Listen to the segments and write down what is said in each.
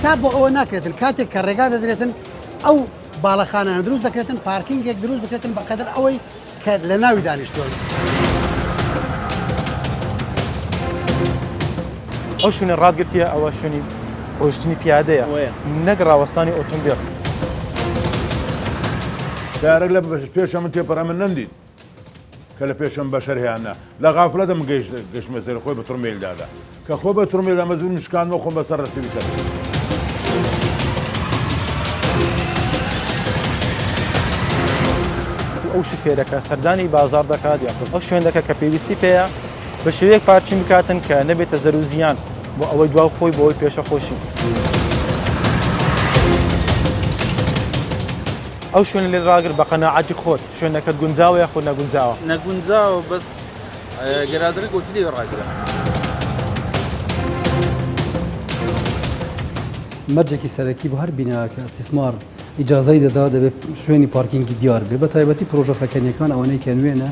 حساب بۆ ئەوە ناکرێتن کاتێک کە ڕێگا دەدرێتن ئەو باڵەخانانە دروست دەکرێتن پارکینگێک دروست بکرێتن بەقەدەر ئەوەی کە لە ناوی دانیشتوون. ئەو شوێنە ڕاتگرتیە ئەوە شوێنی ڕۆیشتنی پیادەیە نەک ڕاوەستانی ئۆتۆمبێل. سەیارەک لە پێشە من تێپەڕا من نەمدیت کە لە پێشم بەشەر هەیە نا لە غافلەتە من گەیشت گەشتمە سەر خۆی بە تڕمێل دادا کە خۆ بە تڕمێل دا مەجبوور من شکاندمەوە خۆم بەسەر ڕەسیوی کەت. ئەو شوفێرە کە سەردانی بازاڕ دەکات یاخود ئەو شوێن دەکات کە پێویستی پێیە بە شێوەیەک پارکین بکاتن کە نەبێتە زەر و زیان بۆ ئەوەی دوا خۆی بۆ ئەوەی پێشە خۆشی. ئەو شوێنە لێت ڕاگر بە قەناعەتی خۆت شوێنەکەت گونجاوە یاخود نەگونجاوە؟ نەگونجاوە بەس گەراجەکە گۆتی لێ ڕاگرە. مەرجێکی سەرەکی بۆ هەر بینایەک کە ئیستیسمار ئیجازەی دەدا دەبێت شوێنی پارکینگی دیار بێ بە تایبەتی پرۆژە سەکەنیەکان ئەوانەی کە نوێنە.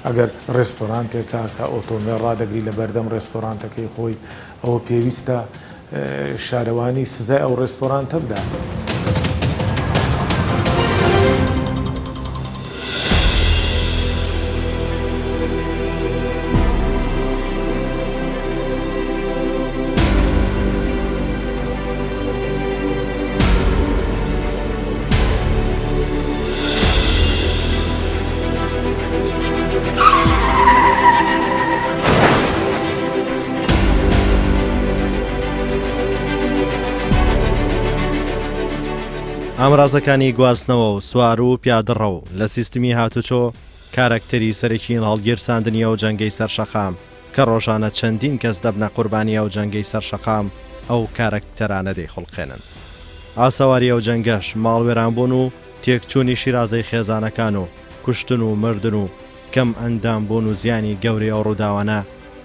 ئەگەر ڕێستۆرانتێکە کە ئۆتۆمبێل ڕادەگری لە بەردەم ڕێستۆرانتەکەی خۆی ئەوە پێویستە شارەوانی سزای ئەو ڕێستۆرانتە بدات. ئامرازەکانی گواستنەوە و سوار و پیادەڕەو لە سیستمی هاتوچۆ کارەکتەری سەرەکین هەڵگیرساندنی ئەو جەنگەی سەر شەقام کە ڕۆژانە چەندین کەس دەبنە قوربانی ئەو جەنگەی سەر شەقام ئەو کارەکتەرانە دەیخوڵقێنن ئاسەواری ئەو جەنگەش ماڵوێرانبوون و تێکچوونی شیرازەی خێزانەکان و کوشتن و مردن و کەم ئەندام بوون و زیانی گەورەی ئەو ڕووداوانە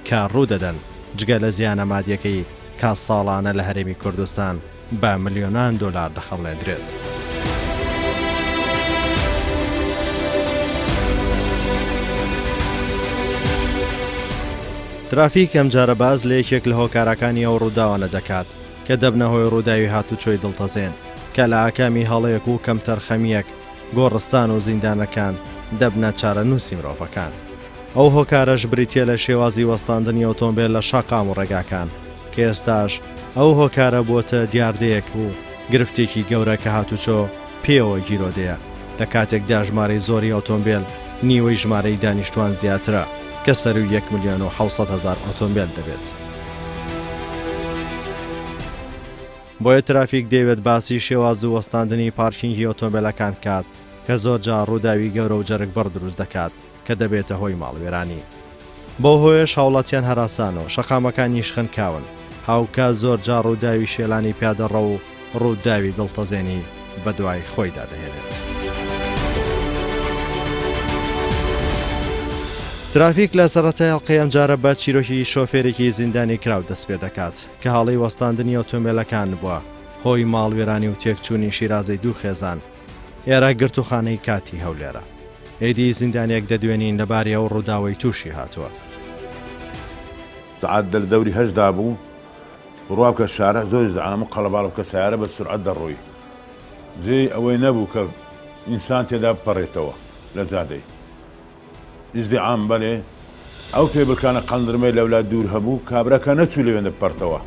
کە ڕوودەدەن جگە لە زیانە مادیەکەی کە ساڵانە لە هەرێمی کوردستان بە ملیۆنان دۆلار دەخەمڵێندرێت. ترافیک ئەمجارە باس لە یەکێک لە هۆکارەکانی ئەو ڕووداوانە دەکات کە دەبنە هۆی ڕووداوی هاتوچۆی دڵتەزێن کە لە ئاکامی هەڵەیەک و کەمتەرخەمییەک گۆڕستان و زیندانەکان دەبنە چارەنووسی مرۆڤەکان. ئەو هۆکارەش بریتییە لە شێوازی وەستاندنی ئۆتۆمبێل لە شەقام و ڕێگاکان، کە ئێستاش ئەو هۆکارە بووەتە دیاردەیەک و گرفتێکی گەورە کە هاتوچۆ پێیەوە گیرۆدەیە، لە کاتێکدا ژمارەی زۆری ئۆتۆمبێل نیوەی ژمارەی دانیشتوان زیاترە کە سەرووی یەک ملیۆن و 700 هەزار ئۆتۆمبێل دەبێت. بۆیە ترافیک دەیەوێت باسی شێواز و وەستاندنی پارکینگی ئۆتۆمبێلەکان بکات کە زۆرجار ڕووداوی گەورە و جەرگبڕ دروست دەکات کە دەبێتە هۆی ماڵوێرانی. بەو هۆیەش هاوڵاتیان هەراسان و شەقامەکانیش خنکاون، هاوکات زۆرجار ڕووداوی شێلانی پیادەڕەو و ڕووداوی دڵتەزێنی بەدوای خۆیدا دەهێنێت. ترافیک لە سەرەتای ئەڵقەی ئەمجارە بە چیرۆکی شۆفێرێکی زیندانیکراو دەستپێدەکات کە هەڵەی وەستاندنی ئۆتۆمبێلەکان بووە هۆی ماڵوێرانی و تێکچوونی شیرازەی دوو خێزان، ئێرە گرتووخانەی کاتی هەولێرە. ئیدی زیندانیەک دەدوێنین لەبارەی ئەو ڕووداوەی تووشی هاتووە. سەعات دە لە دەوری هەشتدا بوو، بڕوا بکە شارع زۆر زەعام و قەڵەباڵغ بوو کە سەیارە بە سورعەت دەڕۆی جێی ئەوەی نەبوو کە ئینسان تێدا بپەڕێتەوە لە جادەی ئیزدیعام بەلێ ئەو پێبلکانە قەندرمەی لەولا دوور هەبوو کابرا کە نەچوو لەوێندە بپەرتەوە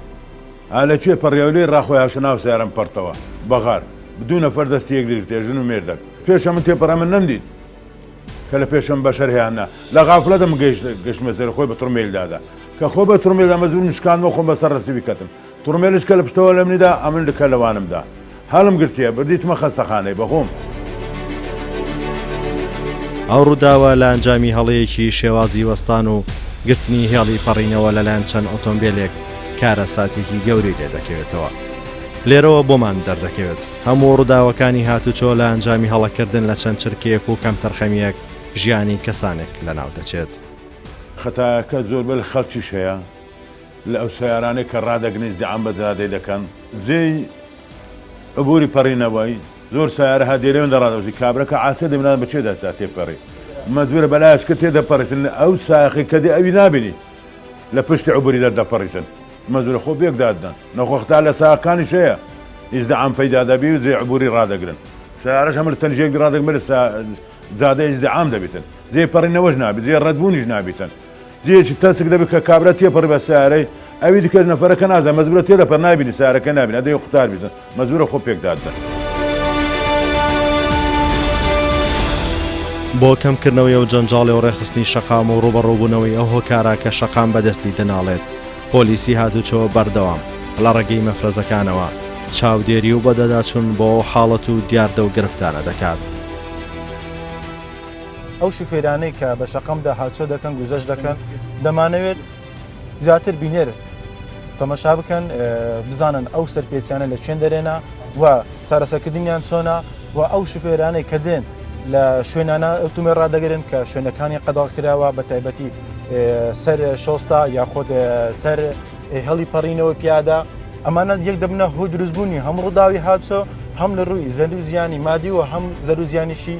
ئا لە کوێ پەڕیەوە لێی ڕاخۆی هاشە ناو سەیارەم پەرتەوە بەغار دوو نەفەر دەستی یەکدر گرتێ ژن و مێردەک پێشە من تێپەڕا من نەمدیت کە لە پێشم بەشەر هەیە نا لە غافلەتە من گەیشت گەشتمە سەر خۆی بە تڕمێل دادا کە خۆ بە تڕمێل دا مەجبوور بووم شکاندمەوە خۆم بەسەر ڕەسیبی کەتم تڕمێلش کە لە پشتەوە لە منی دا ئەمن لکە لەوانم دا هەڵم گرتیە بردیتمە خەستەخانەی بەخۆم. ئەو ڕووداوە لە ئەنجامی هەڵەیەکی شێوازی وەستان و گرتنی هێڵی پەڕینەوە لەلایەن چەند ئۆتۆمبێلێک کارەساتێکی گەورەی لێدەکەوێتەوە. لێرەوە بۆمان دەردەکەوێت هەموو ڕووداوەکانی هاتوچۆ لە ئەنجامی هەڵەکردن لە چەند چرکەیەک و کەمتەرخەمییەک ژیانی کەسانێک لەناودەچێت. خەتایەکە زۆربەی لە خەڵکیش هەیە لە ئەو سەیارانەی کە ڕادەگرن ئیزدیعام بە جادەی دەکەن جێی عبوری پەڕینەوەی زۆر سەیارە هە دێ لەوێندە ڕادەوەستی کابرا کە عاسیە دەبی نازانم بە چێدا تا تێپەڕی مەجبورە بەلایەش کە تێدەپەڕیتن ئەو سایەقەی کە دێ ئەوی نابینی. لە پشتی عبوری دەردەپەڕیتن مەجبورە خۆ پێک داددەن نەخۆختا لە ساکانیش هەیە ئیزدعام پەیدا دەبی و جێ عبوری ڕادەگرن سەیارەش هەمە لە تەنیشت یەکدی ڕادەگرن لە جادە ئیزدعام دەبیتن جێ پەڕینەوەش نابی جێ ڕەتبوونیش نابیتن جێیەکی تەسک دەبێت کە کابرا تێپەڕی بە سەیارەی ئەوی دیکەش نەفەرەکە نازانێت مەجبورە تێدەپەڕ نابینی سەیارەکە نابینی ئەدەی قوتار بیتن مەجبورە خۆ پێکداددەن. بۆ کەمکردنەوەی ئەو جەنجاڵی و ڕێکخستنی شەقام و ڕووبەڕووبوونەوەی ئەو هۆکارە کە شەقام بەدەستی دەناڵێت، پۆلیسی هاتوچۆ بەردەوام لە ڕێگەی مەفرەزەکانەوە چاودێری و بەدەداچوون بۆ ئەو حاڵەت و دیاردە و گرفتانە دەکات. ئەو شوفێرانەی کە بە شەقامدا هاتوچۆ دەکەن، گوزەشت دەکەن، دەمانەوێت زیاتر بینەر تەمەشا بکەن، بزانن ئەو سەرپێچیانە لە کوێن دەرێنە و چارەسەرکردنیان چۆنە و ئەو شوفێرانەی کە دێن لە شوێنانە ئۆتۆمبێل ڕادەگرن کە شوێنەکانی قەدەغە کراوە بە تایبەتی سەر شۆستا یاخود سەر هێڵی پەڕینەوە پیادە ئەمانە یەک دەبنە هۆی دروستبوونی هەم ڕووداوی هاتوچۆ هەم لە ڕووی زەرر و زیانی مادی و هەم زەرر و زیانیشی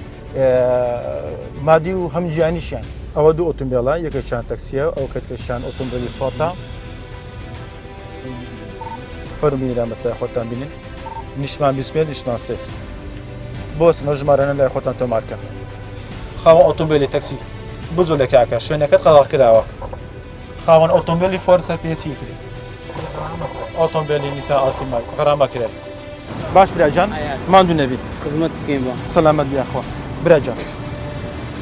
مادی و هەم گیانیشیان. ئەوە دوو ئۆتۆمبێلە، یەکێکیان تەکسییە و ئەوکەترشیان ئۆتۆمبێلی فۆردە. فەرموو بینیران بە چاوی خۆتان بینن. نیشتمان 25 نیشتمان سێ. بۆسن ئەو ژمارانە لای خۆتان تۆمار کەن. خاوەن ئۆتۆمبێلی تەکسی بجوڵێ کاکە شوێنەکەت قەدەغە کراوە. خاوەن ئۆتۆمبێلی فۆرد سەرپێچی کرد. ئۆتۆمبێلی نیسان ئەڵتیما غەرامە کرێت. باش برا جان ماندوو نەبی. خزمەتت بکەین بۆ. سەلامەت بی یاخوا برا جان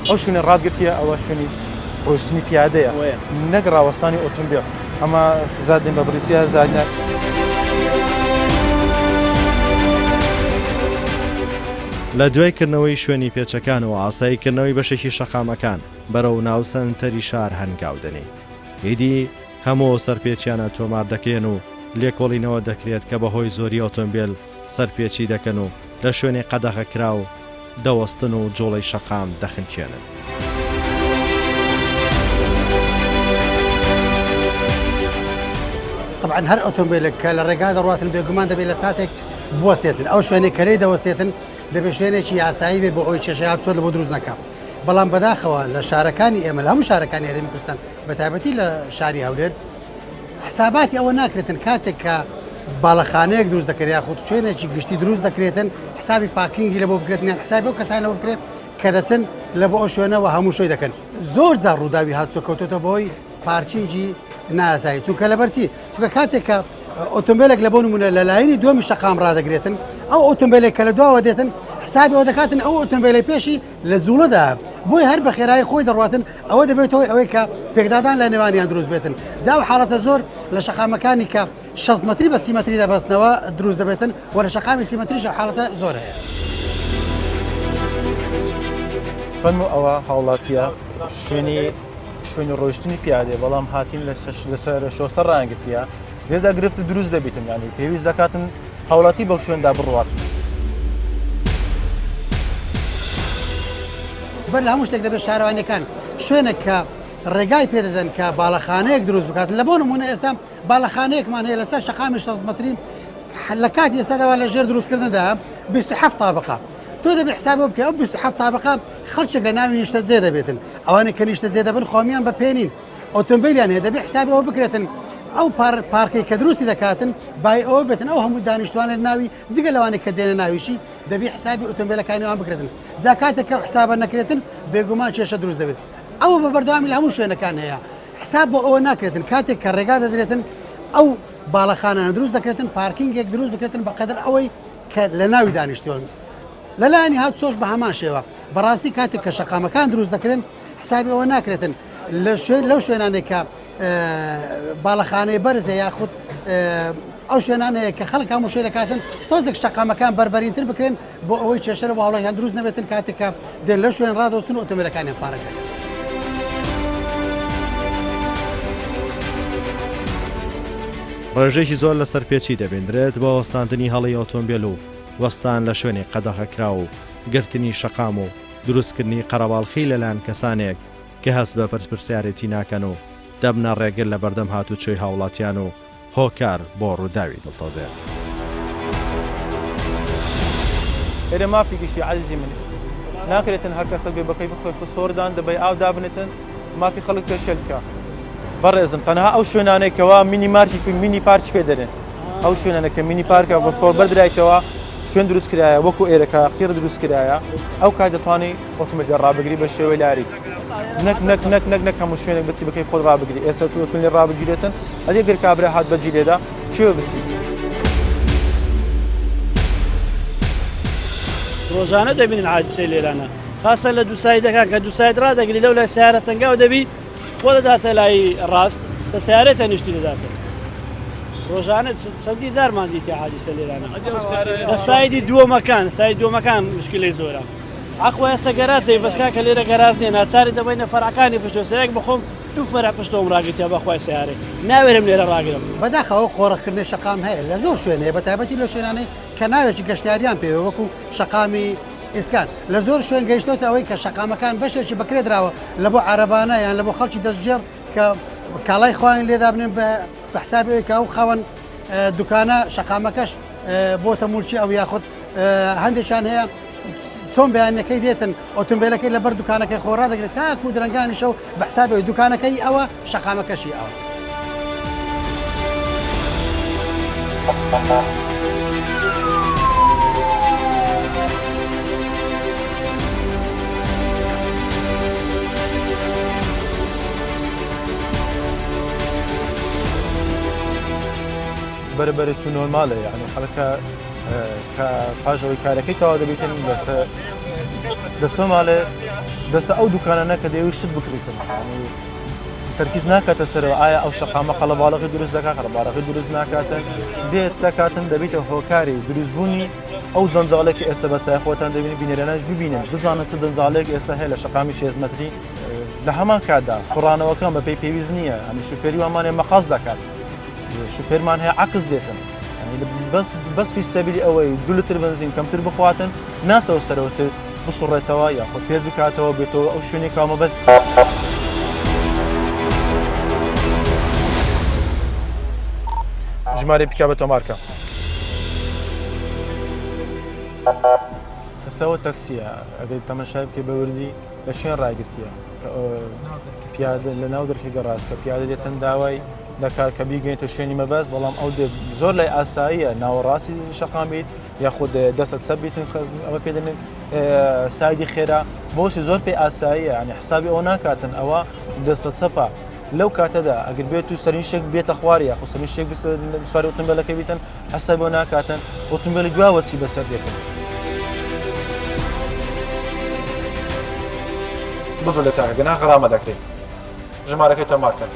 ئەو شوێنە ڕاتگرتیە ئەوە شوێنی ڕۆیشتنی پیادەیە نەک ڕاوەستانی ئۆتۆمبێل ئەمە سزا دێن بە بڕی 3000 دینار. لە دوای کردنەوەی شوێنی پێچەکان و ئاسایی کردنەوەی بەشێکی شەقامەکان بەرەو ناو سەنتەری شار هەنگاو دەنێین ئیدی هەموو ئەو سەرپێچیانە تۆمار دەکرێن و لێکۆڵینەوە دەکرێت کە بەهۆی زۆری ئۆتۆمبێل سەرپێچی دەکەن و لە شوێنی قەدەغەکراو دەوەستن و جوڵەی شەقام دەخنکێنن. تەبعەن هەر ئۆتۆمبێلێک کە لە ڕێگا دەڕواتن بێگومان دەبێت لە ساتێک بوەستێتن ئەو شوێنێک کە لێی دەوەستێتن دەبێت شوێنێکی یاسایی بێت بۆ ئەوەی کێشەی هاتوچۆ لە بۆ دروست نەکا بەڵام بەداخەوە لە شارەکانی ئێمە لە هەموو شارەکانی هەرێمی کوردستان بە تایبەتی لە شاری هەولێر حساباتی ئەوە ناکرێتن کاتێک کە باڵەخانەیەک دروست دەکرێت یاخود شوێنێکی گشتی دروست دەکرێتن حسابی پارکینگی لە بۆ بکرێتن یان حسابی ئەو کەسانە بکرێت کە دەچن لە بۆ ئەو شوێنەوە هەموو شوێ دەکەن زۆر جار ڕووداوی هاتوچۆ کەوتۆتە بۆی پارکینگی نایاسایی چونکە لەبەرچی چونکە کاتێک کە ئۆتۆمبیلێک لە بۆ نمونە لە لایەنی دووەمی شەقام ڕادەگرێتن ئەو ئۆتۆمبیلێک کە لە دواوە دێتن حسابی ئەوە دەکاتن ئەو ئۆتۆمبیلەی پێشی لە جوڵەدا بۆی هەر بە خێرایی خۆی دەڕاتن ئەوە دەبێتەوەی ئەوەی کە پێکدادان لە نێوانیان دروست بێتن جا ئەو حاڵەتە زۆر لە شەقامەکانی کە 60 مەتری بە 30 مەتری دەبەستنەوە دروست دەبێتن و لە شەقامی 30 مەتریش ئەو حاڵەتە زۆر هەیە. فەرموو ئەوە هاوڵاتیە شوێنی شوێنی ڕۆیشتنی پیادەیە بەڵام هاتین لەسەر شۆسە ڕایانگرتیە لێرەدا گرفت دروست دەبیتن یانی پێویست دەکاتن هاوڵاتی بەو شوێندا بڕوات. بەر لە هەموو شتێک دەبێت شارەوانیەکان شوێنێک کە ڕێگای پێدەدەن کە باڵەخانەیەک دروست بکات لە بۆ نمونە ئێستا باڵەخانەیەکمان هەیە لەسەر شەقامی 6 مەتری لە کاتی ئێستادا لە ژێر دروستکردندا 27 تابقە تۆ دەبێ حساب بکە ئەو 27 تابقە خەڵکێک لە ناوی نیشتەجێ دەبێتن ئەوانە کە نیشتەجێ دەبن خۆمیان بە پێنین ئۆتۆمبیلیان هەیە دەبێ حسابی ئەوە بکرێتن ئەو پارکەی کە دروستی دەکاتن بای ئەوە بێتن ئەو هەموو دانیشتوانە ناوی جگە لەوانەی کە دێنە ناویشی دەبی حسابی ئۆتۆمبیلەکانی ئەوان بکرێتن جا کاتێک کە حسابە نەکرێتن بێگومان کێشە دروست دەبێت ئەوە بە بەردەوامی لە هەموو شوێنەکان هەیە حساب بۆ ئەوە ناکرێتن کاتێک کە ڕێگا دەدرێتن ئەو باڵەخانانە دروست دەکرێتن پارکینگێک دروست بکرێتن بەقەدر ئەوەی کە لە ناوی دانیشتوون لەلایەنی هاتوچۆش بە هەمان شێوە بەڕاستی کاتێک کە شەقامەکان دروست دەکرێن حسابی ئەوە ناکرێتن لە شوێن لەو شوێنانێک کە باڵەخانەی بەرزە یاخود ئەو شوێنانەیە کە خەڵک هەموو شوێ دەکاتن تۆزێک شەقامەکان بەربەرینتر بکرێن بۆ ئەوەی کێشە لە هاوڵاتیان دروست نەبێتن کاتێک کە دێن لەو شوێن ڕادەوەستن و ئۆتۆمبیلەکانیان پارک دەکەن. ڕێژەیەکی زۆر لە سەرپێچی دەبیندرێت بۆ وەستاندنی هەڵەی ئۆتۆمبێل و وەستان لە شوێنی قەدەغەکراو و گرتنی شەقام و دروستکردنی قەرەباڵخی لەلایەن کەسانێک کە هەست بە پەرپرسیارێتی ناکەن و دەبنە ڕێگر لە بەردەم هاتوچۆی هاوڵاتیان و هۆکار بۆ ڕووداوی دڵتەزێن. ئێرە مافی گشتی عەزیزی من ناکرێتن هەر کەسەک بێ بە کەیفی خۆی فسفۆر دان دەبەی ئاو دابنێتن مافی خەڵک پێشێل بکا. بەڕێزم تەنها ئەو شوێنانەی کەوا مینی مارکی مینی پارکی پێ دەرێن ئەو شوێنانە کە مینی پارکە بە سۆر بەردرایتەوە شوێن دروست کرایە وەکو ئێرەکە قیڕ دروست کرایە ئەو کات دەتوانی ئۆتۆمبیل ڕابگری بە شێوەی لاری نەک نەک نەک نەک نەک هەموو شوێنێک بچی بەکەی خۆت ڕابگری ئێستا تو ئۆتۆمبیل ڕابگیرێتن ئەجێ گەر کابرا هات بەجی لێدا کوێ بچی؟ ڕۆژانە دەبینن حادیسەی لێرانە خاصە لە دووسایدەکان کە دووساید ڕادەگری لەو لای سیارە تەنگاو دەبی خۆ دەداتە لای ڕاست کە سیارە تەنیشتی دەداتە ڕۆژانە چەندی جارمان دیتە حادیسە لێرانە لە side ی دووەمەکان side دووەمەکان مشکلەی زۆرە عقوە ئێستا گەراجەی بەس کاکە لێرە گەراج نیە ناچاری دەبینە فەرعەکانی پشتۆ سەیەک بخۆم دوو فەرع پشتۆم ڕاگرتە بەخوای سیارەی ناوێرم لێرە ڕاگرم. بەداخەوە قۆرخکردنی شەقام هەیە لە زۆر شوێن هەیە بەتایبەتی لەو شوێنانەی کە ناوێکی گەشتیاریان پێوە وەکو شەقامی ئیسکان لە زۆر شوێن گەیشتۆتە ئەوەی کە شەقامەکان بەشێکی بەکرێ دراوە لە بۆ عەرەبانە یان لە بۆ خەڵکی دەستگێڕ کە کاڵای خۆیان لێدابنێن بە حسابی ئەوەی کە ئەو خاوەن دوکانە شەقامەکەش بۆتە موڵکی ئەو یاخود هەندێکیان هەیە چۆن بەیانەکەی دێتن ئۆتۆمبیلەکەی لەبەر دوکانەکەی خۆ ڕادەگرێت تاکو درەنگانی شەو بە حسابی دوکانەکەی ئەوە شەقامەکەشی ئەوە. بەرە بەرە چوو نۆرمالە یعنی خەڵکە کە پاش ئەوەی کارەکەی تەواو دەبیتن لەسەر دەسۆ ماڵێ دەسە ئەو دوکانانە کە دەیەوێت شت بکڕیتن یعنی تەرکیز ناکاتە سەرەوە ئایا ئەو شەقامە قەڵەباڵغی دروست دەکات قەڵەباڵغی دروست ناکاتن دێت دەکاتن دەبیتە هۆکاری دروستبوونی ئەو جەنجاڵێک کە ئێستا بە چای خۆتان دەبینی بینەرانش ببینن بزانن چ جەنجاڵێک ئێستا هەیە لە شەقامی شێست مەتری لە هەمان کاتدا سوڕانەوەکان بەپێی پێویست نییە ئەمی شوفێری وامانێ مەقاس دەکات شوفێرمان هەیە عەکس دێتن بەس بەس فی سەبیلی ئەوەی دو لتر بنزین کەمتر بخواتن ناسەوە سەرەوتر بسوڕێتەوە یاخود پێز بکاتەوە بێتەوە ئەو شوێنێک کامە بەس ژمارەی پیکابە تۆمارکە ئەسەوە تەکسیە ئەگەر تەمەشای بکەی بەوردی لە شوێن ڕاگرتیە پیادە لە ناو دەرکی گەڕاست کە پیادە دێتن داوای دەکات کە بیگەینتە شوێنی مەبەست بەڵام ئەو دێت زۆر لای ئاساییە ناوەڕاستی شەقام بیت یاخود دەستت چەپ بیتن ئەمە پێ دەنێن side ی خێرا بۆچی زۆر پێ ئاساییە ینی حسابی ئەوە ناکاتن ئەوە دەستە چەپە لەو کاتەدا ئەگەر بێت و سەرنجێک بێتە خوار یاخود سەرنجێک سواری ئۆتۆمبیلەکە بیتن حساب بۆ ناکاتن ئۆتۆمبیلی دواوە چی بەسەر دێتن بزۆ لە تاگەنا غەرامە دەکرێت ژمارەکەی تۆمار کەن.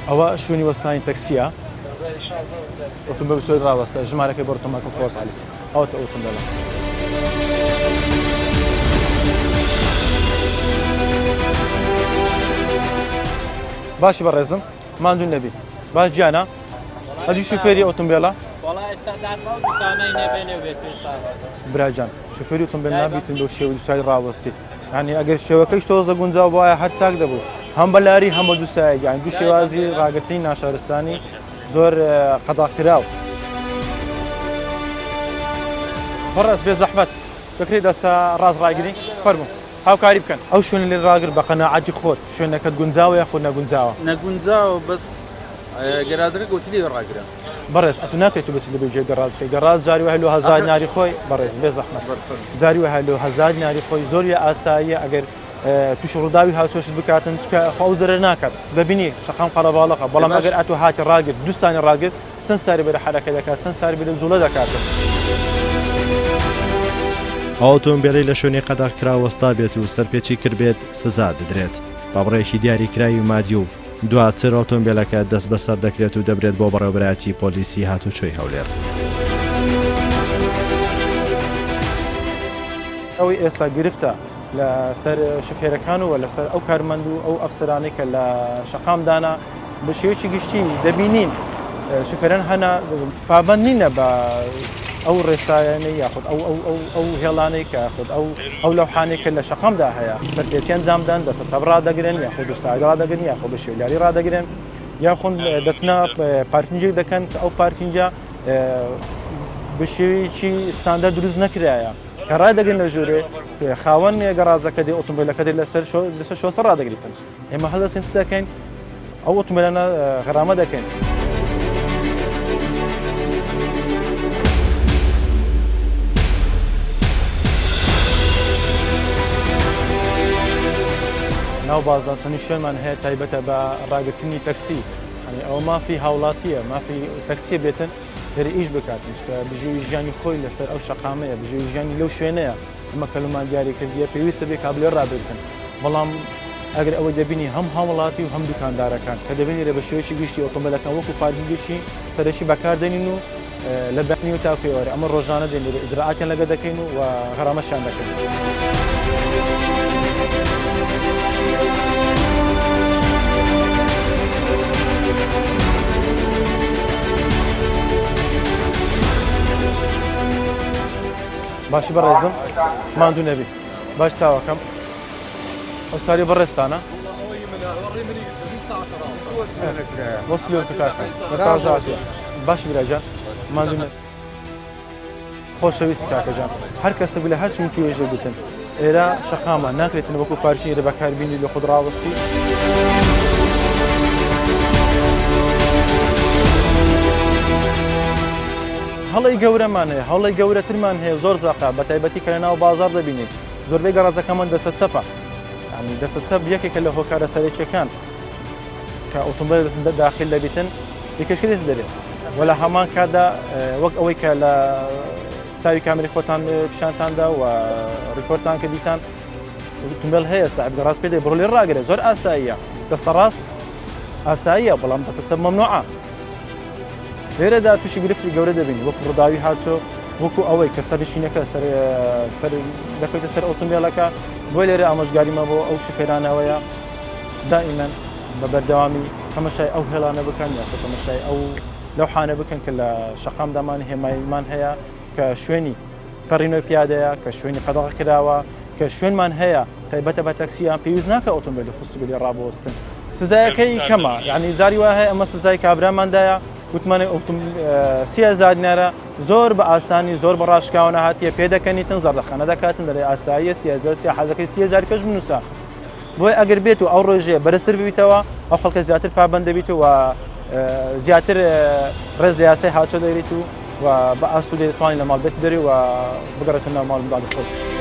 ئەوە شوێنی وەستانی تەکسیە ئۆتۆمبیل سوێت ڕاوەستە ژمارەکەی بۆ تۆمارکە خۆز عەلی ئەوەتە ئۆتۆمبیلە. باشی بەڕێزم ماندوو نەبی باش گیانە ئەجی شوفێری ئۆتۆمبێلە براجان شوفێری ئۆتۆمبێل نابیتن بەو شێوە دوسای ڕاوەستی یعنی ئەگەر شێوەکەش تۆزە گونجاو بواە هەر چاک دەبوو هەم بە لاری هەم بە دووسایە یان دوو شێوازی ڕاگرتنی ناشارستانی زۆر قەداکراو بەڕێز بێ زەحمەت دەکرێت دەسە ڕاست ڕاگری فەرموو هاوکاری بکەن. ئەو شوێنە لێ ڕاگر بە قەناعەتی خۆت شوێنەکەت گونجاوە یاخود نەگونجاوە؟ نەگونجاوە بەس گەراجەکە گۆتی لێ ڕاگرە. بەڕێز ئەتو ناکرێت تو بچیت لە بێ گەڕاج بکەی گەڕاج جاری وایە لۆ هەزار ناری خۆی بەڕێز بێ زەحمەت جاری وایە لۆ هەزار ناری خۆی زۆر لە ئاساییە ئەگەر تووشی ڕووداوی هاوچۆشت بکاتن چکە خۆ ئەو زەرەر ناکات دەبینی شەقام قەرەباڵەقە بەڵام ئەگەر ئەتو هاتی ڕاگرت دوو سانی ڕاگرت چەند ساری بەرە حەرەکە دەکات چەند ساری بەرە جوڵە دەکاتن. ئەو ئۆتۆمبێلەی لە شوێنی قەدەغکراو وەستابێت و سەرپێچی کردبێت سزا دەدرێت بە بڕێکی دیاریکراوی مادی و دواتر ئۆتۆمبێلەکە دەستبەسەر دەکرێت و دەبرێت بۆ بەڕێوەبەرایەتی پۆلیسی هاتوچۆی هەولێر. ئەوەی ئێستا گرفتە لەسەر شوفێرەکان و لەسەر ئەو کارمەند و ئەو ئەفسەرانەی کە لە شەقامدانە بە شێوەیەکی گشتی دەبینین شوفێران هەنە پابەند نینە بە ئەو ڕێسایانەی یاخود ئەو ئەو ئەو ئەو هێڵانەی کە خود ئەو ئەو لەوحانەی کە لە شەقامدا هەیە سەرپێچی ئەنجامدان دەسە چەپ ڕادەگرن یاخود دووساید ڕادەگرن یاخود بە شێولاری ڕادەگرن یاخود دەچنە parking ێک دەکەن کە ئەو parking ە بە شێوەیەکی ستاندەر دروست نەکرایە. کە ڕادەگرن لە ژوورێ خاوەن گەڕاجەکە دێ ئۆتۆمبیلەکە دێ لەسەر لەسەر شۆسە ڕادەگریتن ئێمە هەڵدەستین چ دەکەین ئەو ئۆتۆمبیلانە غەرامە دەکەین. ناو بازاڕ چەندین شوێنمان هەیە تایبەتە بە ڕاگرتنی تەکسی یانی ئەوە مافی هاوڵاتیە مافی تەکسیە بێتن لێرە ئیش بکاتن چونکە بژێوی ژیانی خۆی لەسەر ئەو شەقامەیە بژێوی ژیانی لەو شوێنەیە ئەمە کەلومان دیاری کردیە پێویستە بێ کابلێ ڕابگرن بەڵام ئەگەر ئەوەی دەبینی هەم هاوڵاتی و هەم دوکاندارەکان کە دەبینی لە بە شێوەیەکی گشتی ئۆتۆمبیلەکان وەکو پارکینگێکی سەرەکی بەکاردێنین و لە بەیانی و تاکو ئێوارە ئەمە ڕۆژانە دێن لێرە ئیجرائاتیان لەگە دەکەین و غەرامەشیان دەکەین. باشی بەڕێزم ماندوو نەبی باش تاوەکەم ئەو ساری بەڕێزتانە باش براجان ماندوو خۆشەویستی کاکەجان هەر کەسێک لە هەر چون توێژێ بتن ئێرە شەقامە ناکرێتن وەکو پارچی لە بەکاربینی لە خود ڕاوەستی. هەڵی گەورەمان هەیە هەڵی گەورەترمان هەیە زۆر زەقە بە تایبەتی کە لە ناو بازار دەبینیت زۆربەی گەڕاجەکەمان دەستە چەپە یعنی دەستە چەپ یەکێکە لە هۆکارە سەرەکیەکان کە ئۆتۆمبیل دەستە داخل دەبیتن یەکێشکە دێتە دەرێ وە لە هەمان کاتدا وەک ئەوەی کە لە چاوی کامری خۆتان پیشانتاندا و ڕیکۆردتان کە دیتان ئۆتۆمبیل هەیە ساحب گەڕاج پێ دێ بڕۆ لێ ڕاگرە زۆر ئاساییە دەستە ڕاست ئاساییە بەڵام دەستە چەپ مەمنوعە لێرەدا تووشی گرفتی گەورە دەبین وەکو ڕووداوی هاتوچۆ وەکو ئەوەی کە سەرنشینەکە سەر سەر دەکەوێتە سەر ئۆتۆمبیلەکە بۆ لێرە ئامۆژگاریمە بۆ ئەو شوفێرانەوەیە دائیمەن بە بەردەوامی تەمەشای ئەو هێڵانە بکەن یاخود تەمەشای ئەو لەوحانە بکەن کە لە شەقامدامان هێمایمان هەیە کە شوێنی پەڕینەوەی پیادەیە کە شوێنی قەدەغە کراوە کە شوێنمان هەیە تایبەتە بە تەکسیان پێویست ناکە ئۆتۆمبیلی خصوصی لێ ڕابوەستن سزایەکەی کەمە یعنی جاری وا هەیە ئەمە سزای کابراماندایە وتمانێ 3000 دینارە زۆر بە ئاسانی زۆر بە ڕاشکاوانە هاتیە پێ دەکەنیتن زەردەخەنە دەکاتن دەڵێ ئاساییە 3000 سیا حەزەکەی 3000 کەش بنووسە بۆیە ئەگەر بێت و ئەو ڕێژەیە بەرزتر ببیتەوە ئەو خەڵکە زیاتر پابەند دەبیت و زیاتر ڕێز لە یاسای هاوچۆ دەگریت و و بە ئاسوودەی دەتوانین لە ماڵ بێت دەرێ و بگەڕێتە ناو ماڵ منداڵی خۆی.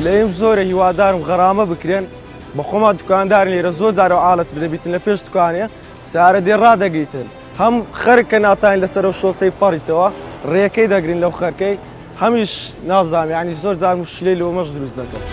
گلەیم زۆرە هیوادارم غەرامە بکرێن بەخۆمان دوکاندارین لێرە زۆر جارە عاڵەتر دەبیتن لە پێش دوکانێ سارە دێ ڕادەگریتن هەم خەرک کە ناتانین لەسەر ئەو شۆستەی پەڕیتەوە ڕێەکەی دەگرین لەو خەرکەی هەمیش نازانم یعنی زۆر جار مشکلەی لۆمەش دروست دەکەن.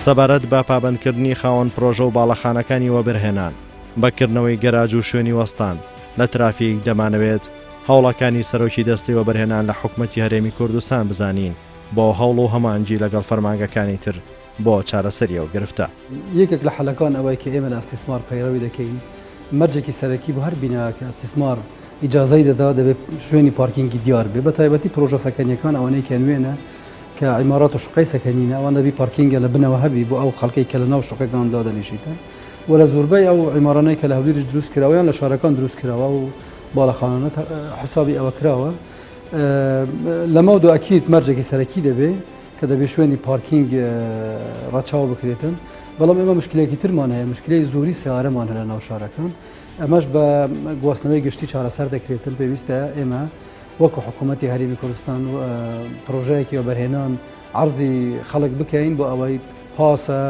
سەبارەت بە پابەندکردنی خاوەن پرۆژە و باڵەخانەکانی وەبەرهێنان بە کردنەوەی گەراج و شوێنی وەستان لە ترافیک دەمانەوێت هەوڵەکانی سەرۆکی دەستەی وەبەرهێنان لە حکومەتی هەرێمی کوردستان بزانین بۆ هەوڵ و هەماهەنگی لەگەڵ فەرمانگەکانی تر بۆ چارەسەری ئەو گرفتە. یەکێک لە حەلەکان ئەوەی کە ئێمە لە ئەستیسمار پەیڕەوی دەکەین، مەرجێکی سەرەکی بۆ هەر بینایەک کە ئەستیسمار ئیجازەی دەدا دەبێت شوێنی پارکینگی دیار بێ بە تایبەتی پرۆژە سەکەنیەکان ئەوانەی کە نوێنە کە عیمارات و شوقەی سەکەنینە ئەوان دەبی پارکینگە لە بنەوە هەبی بۆ ئەو خەڵکەی کە لە ناو شوقەکان دادەنیشیتن و لە زۆربەی ئەو عیمارانەی کە لە هەولێریش دروست کراوە یان لە شارەکان دروست کراوە و باڵەخانانە حسابی ئەوە کراوە لەمەو دو ئەکید مەرجێکی سەرەکی دەبێ کە دەبێ شوێنی پارکینگ ڕەچاو بکرێتن بەڵام ئێمە مشکلێکی ترمان هەیە مشکلەی زۆری سیارەمان هەیە لە ناو شارەکان ئەمەش بە گواستنەوەی گشتی چارەسەر دەکرێتن پێویستە ئێمە وەکو حکوومەتی هەرێمی کوردستان پرۆژەیەکی وەبەرهێنان عەرزی خەڵک بکەین بۆ ئەوەی پاسە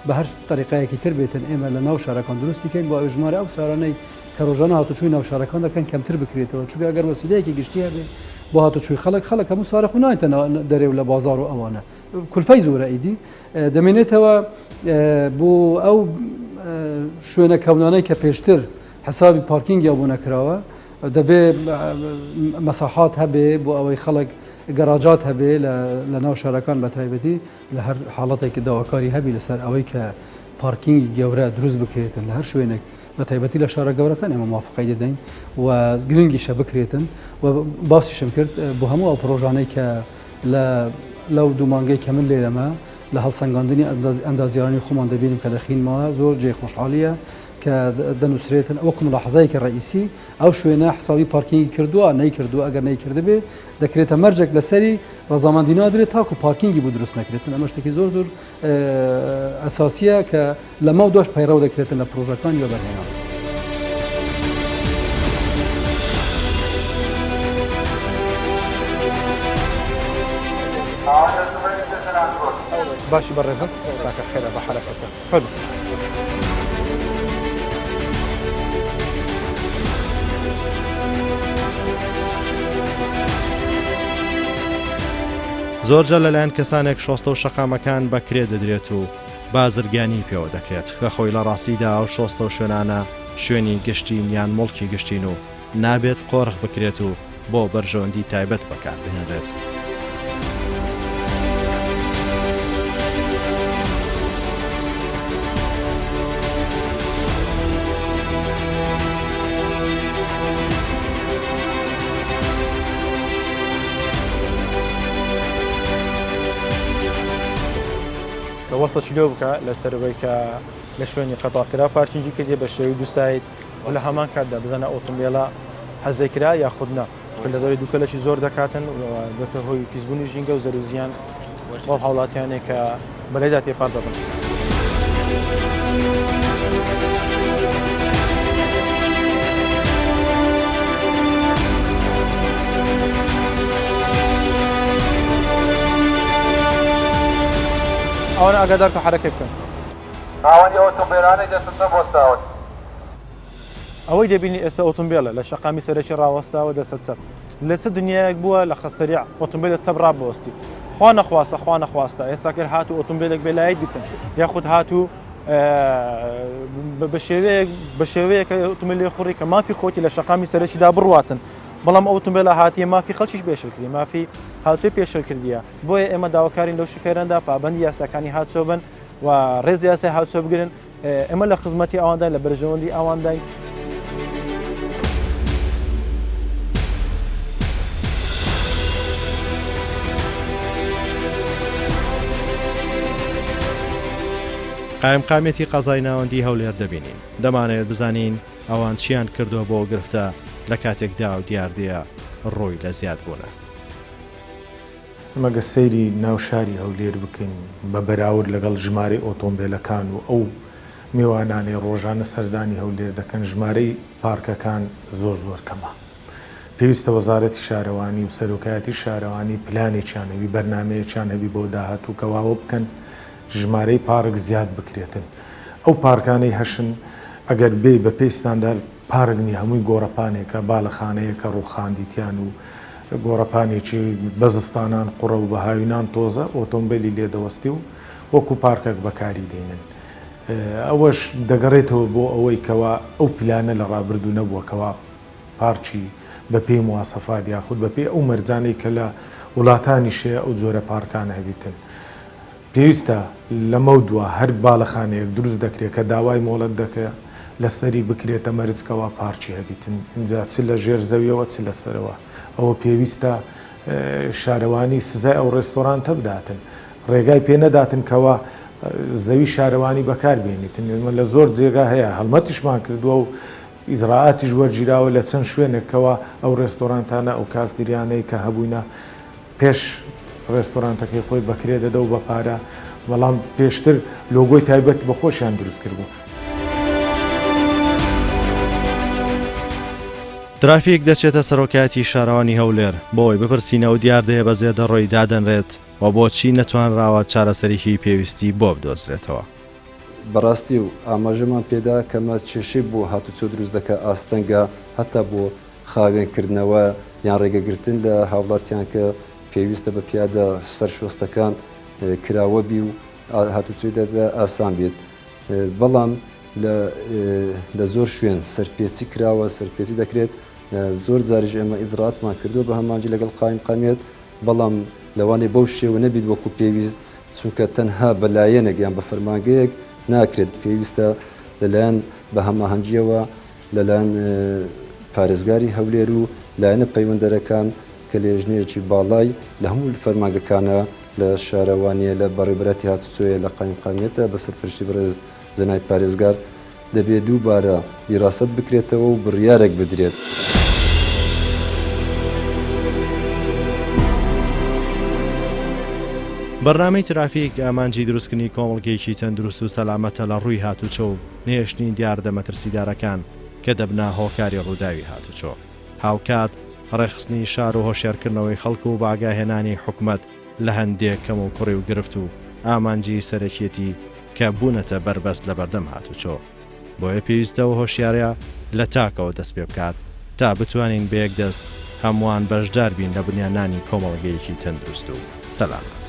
بە هەر تەریقەیەکی تر بێتن ئێمە لە ناو شارەکان دروستی کەین بۆ ئەوەی ژمارە ئەو سارانەی کە ڕۆژانە هاتوچۆی ناو شارەکان دەکەن کەمتر بکرێتەوە چونکە ئەگەر وەسیلەیەکی گشتی هەبێ بۆ هاتوچۆی خەڵک خەڵک هەموو سارە خۆ نایەتە دەرێ و لە بازاڕ و ئەوانە کولفەی زۆرە ئیدی دەمێنێتەوە بۆ ئەو شوێنە کەونانەی کە پێشتر حسابی پارکینگیان بۆ نەکراوە دەبێ مەساحات هەبێ بۆ ئەوەی خەڵک گەراجات هەبێ لە ناو شارەکان بە تایبەتی لە هەر حاڵەتێک داواکاری هەبی لەسەر ئەوەی کە پارکینگی گەورە دروست بکرێتن لە هەر شوێنێک. بە تایبەتی لە شارە گەورەکان ئێمە موافقەی دەدەین و گرنگیشە بکرێتن و باسیشم کرد بۆ هەموو ئەو پرۆژانەی کە لە لەو دوو مانگەی کە من لێرەمە لە هەڵسەنگاندنی ئەندازیارانی خۆمان دەبینم کە دەخینمەوە زۆر جێی خۆشحاڵیە کە دەنووسرێتن وەکو ملاحەزەیەکی ڕئیسی ئەو شوێنە حسابی پارکینگی کردووە نەیکردووە ئەگەر نەیکردبێ دەکرێتە مەرجێک لەسەری ڕەزامەندی نادرێت تاکو پارکینگی بۆ دروست نەکرێتن ئەمە شتێکی زۆر زۆر ئەساسیە کە لەمەو دواش پەیڕەو دەکرێتن لە پرۆژەکانی وەبەرهێنان. باشی بەڕێزم کاکە خێرە بە حەرەکەتە فەرموو. زۆرجار لەلایەن کەسانێک شۆستە و شەقامەکان بە کرێ دەدرێت و بازرگانی پێوە دەکرێت کە خۆی لە ڕاستیدا ئەو شۆستە و شوێنانە شوێنی گشتین یان موڵکی گشتین و نابێت قۆرخ بکرێت و بۆ بەرژەوەندی تایبەت بەکار بهێنرێت. کە وەستەکی لۆ بکە لەسەر ئەوەی کە لە شوێنی قەتاکرا پارکینگی کردیە بە شێوەی دوو side و لە هەمان کاتدا بزانە ئۆتۆمبێلە هەزەی کرا یاخود نا چونکە لە دەوری دووکەلەکی زۆر دەکاتن و دەبێتە هۆی پیسبوونی ژینگە و زەرو زیان بۆ هاوڵاتیانێک کە بەلایدا تێپەڕ دەبن. ئەوانە ئاگادار کە حەرەکەی بکەن. خاوەنی ئۆتۆمبێلانەی دەستە چەپ وەستاون. ئەوەی دەبینی ئێستا ئۆتۆمبێلە لە شەقامی سەرەکی ڕاوەستاوە دەستە چەپ لە چ دنیایەک بووە لە خە سەریع ئۆتۆمبێلە چەپ ڕابوەستی خوا نەخواستە خوا نەخواستە ئێستا گەر هاتوو ئۆتۆمبێلێک بێ لایت بکەن یاخود هاتوو بە شێوەیەک بە شێوەیەک ئۆتۆمبێل لێ خوڕی کە مافی خۆتی لە شەقامی سەرەکیدا بڕواتن بەڵام ئەو ئۆتۆمبێلە هاتیە مافی خەڵکیش پێشێل کردی مافی هاوچۆی پێشێل کردیە بۆیە ئێمە داواکارین لەو شوفێراندا پابەندی یاساکانی هاتوچۆ بن و ڕێز یاسای هاتوچۆ بگرن ئێمە لە خزمەتی ئەوانداین لە بەرژەوەندی ئەوانداین. قایمقامیەتی قەزای ناوەندی هەولێر دەبینین، دەمانەوێت بزانین ئەوان چیان کردووە بۆ گرفتە لە کاتێکدا ئەو دیاردەیە ڕووی لە زیادبوونە. ئێمە گەر سەیری ناو شاری هەولێر بکەین بە بەراورد لەگەڵ ژمارەی ئۆتۆمبێلەکان و ئەو مێوانانەی ڕۆژانە سەردانی هەولێر دەکەن ژمارەی پارکەکان زۆر زۆر کەمە. پێویستە وەزارەتی شارەوانی و سەرۆکایەتی شارەوانی پلانێکیان هەبی بەرنامەیەکیان هەبی بۆ داهاتوو کە واوە بکەن ژمارەی پارک زیاد بکرێتن. ئەو پارکانەی هەشن ئەگەر بێی بە پێی ستاندارد پارک نیە هەمووی گۆڕەپانێکە بالەخانەیەکە ڕووخاندیتیان و گۆڕەپانێکی بە زستانان قوڕە و بە هاوینان تۆزە ئۆتۆمبێلی لێ دەوەستی و وەکو پارکەک بەکاری دێنن ئەوەش دەگەڕێتەوە بۆ ئەوەی کەوا ئەو پلانە لە ڕابردوو نەبووە کەوا پارکی بە پێی مواسەفات یاخود بە پێی ئەو مەرجانەی کە لە وڵاتانیش هەیە ئەو جۆرە پارکانە هەبیتن. پێویستە لەمەودوا هەر باڵەخانەیەک دروست دەکرێت کە داوای مۆڵەت دەکرێت لەسەری بکرێتە مەرج کەوا پارکی هەبیتن ئینجا چ لە ژێر زەویەوە چ لە سەرەوە ئەوە پێویستە شارەوانی سزای ئەو ڕێستۆرانتە بداتن ڕێگای پێ نەداتن کەوا زەوی شارەوانی بەکار بێنیتن ئێمە لە زۆر جێگا هەیە هەڵمەتیشمان کردووە و ئیجرائاتیش وەرگیراوە لە چەند شوێنێک کەوا ئەو ڕێستۆرانتانە ئەو کافتریانەی کە هەبووینە پێش ڕێستۆرانتەکەی خۆی بە کرێ دەدا و بە پارە، بەڵام پێشتر لۆگۆی تایبەت بە خۆشیان دروست کردبوو. ترافیک دەچێتە سەرۆکایەتی شارەوانی هەولێر بۆ ئەوەی بپرسین ئەو دیاردەیە بە زێدەڕۆیی دادەنرێت و بۆچی نەتوانراوە چارەسەریی پێویستی بۆ بدۆزرێتەوە. بەڕاستی و ئاماژەمان پێدا کەمە کێشەی بۆ هاتوچۆ دروست دەکات ئاستەنگە هەتا بۆ خاوێن کردنەوە یان ڕێگەگرتن لە هاوڵاتیان کە پێویستە بە پیادە سەر شۆستەکان کراوە بی و هاتوچۆی دەدا ئاسان بێت بەڵام لە لە زۆر شوێن سەرپێچی کراوە سەرپێچی دەکرێت زۆر جاریش ئێمە ئیجراتمان کردووە بە هەمانجی لەگەڵ قایم قامیەت بەڵام لەوانەیە بەو شێوە نەبیت وەکو پێویست چونکە تەنها بە لایەنێک یان بە فەرمانگەیەک ناکرێت پێویستە لەلایەن بە هەماهەنگییەوە لەلایەن پارێزگاری هەولێر و لایەنە پەیوەندەرەکان کە لێژنەیەکی باڵای لە هەموو فەرمانگەکانە لە شارەوانییە لە بەڕێوەبەرایەتی هاتوچۆیە لە قایمقامیەتە بە سەرپەرشتی بەڕێز جەنابی پارێزگار دەبێ دووبارە دیراسەت بکرێتەوە و بڕیارێک بدرێت. بەرنامەی ترافیک ئامانجی دروستکردنی کۆمەڵگەیەکی تەندروست و سەلامەتە لە ڕووی هاتوچۆ و نەهێشتنی دیاردە مەترسیدارەکان کە دەبنە هۆکاری ڕووداوی هاتوچۆ، هاوکات ڕێکخستنی شار و هۆشیارکردنەوەی خەڵک و بەئاگاهێنانی حکومەت لە هەندێک کەموکوڕی و گرفت و ئامانجی سەرەکیەتی کە بوونەتە بەربەست لەبەردەم هاتوچۆ. بۆیە پێویستە ئەو هۆشیارە لە تاکەوە دەست پێ بکات تا بتوانین بە یەک دەست هەمووان بەشدار بین لە بنیاننانی کۆمەڵگەیەکی تەندروست و سەلامەت.